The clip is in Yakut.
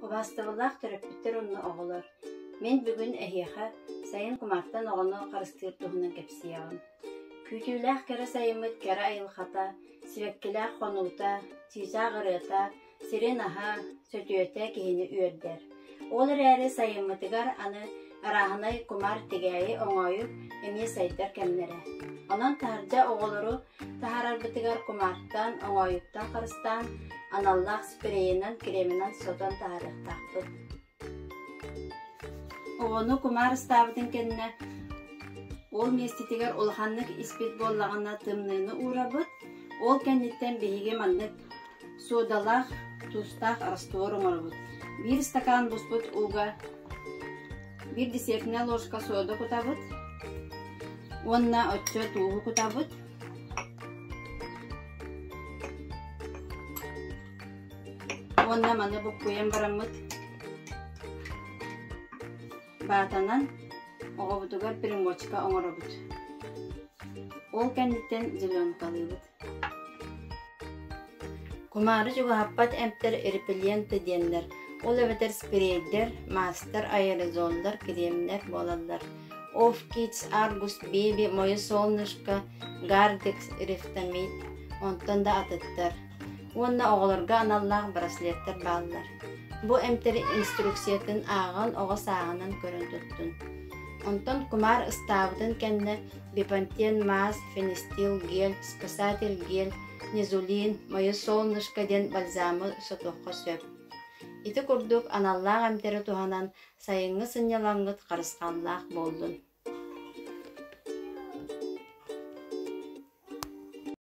Убаастабыллаах төрөппүттэр уонна оҕолор, мин бүгүн эһиэхэ сайын кумаартан оҕону харыстыыр туһунан кэпсиэҕим. Күүтүүлээх кэрэ сайыммыт кэрэ айылҕата, сибэккилээх хонуута, чыычаах ырыата, сирин аһа, сөтүөтэ киһини үөрдэр. Ол эрээри сайыммытыгар аны арааһынай кумаар тигээйи оҥоойук эмиэ сайдар кэмнэрэ. Онон таһырдьа оҕолору таһаарарбытыгар кумаартан, оҥоойуктан харыстаан, аналлаах спрейинэн, креминэн сотон таһаарыахтаахпыт. Оҕону кумаар ыстаабытын кэннэ ол миэстэтигэр улаханнык испит буоллаҕына тымныыны уурабыт. Ол кэнниттэн биһиги маннык суодалаах, туустаах раствор оҥоробут. Биир стакан буспут ууга биир десертнэй ложка сода кутабыт уонна оччо тууһу кутабыт. Уонна маны буккуйан бараммыт баатанан оҕобутугар примочка оҥоробут. Ол кэнниттэн зеленкалыыбыт. Кумаары чугаһаппат эмтэр репелленты диэннэр, ол эбэтэр спрейдэр, маастар, аэрозоллар, кремнэр буолаллар. Off Kids, Argus Baby, Мое солнышко, Gardex, Рифтамид, онтон да атыттар. Уонна оҕолорго аналлаах браслеттар бааллар. Бу эмтэри инструкциятын ааҕан оҕо сааһынан көрөн туттун. Онтон кумаар ыстаабытын кэннэ Бипантен маас, фенистил гель, спасатель гель, незулин, Мое солнышко диэн бальзамы сотуохха сөп. Ити курдук аналлаах эмтэри туһанан сайыҥҥы сынньалаҥҥыт харысхаллаах буоллун.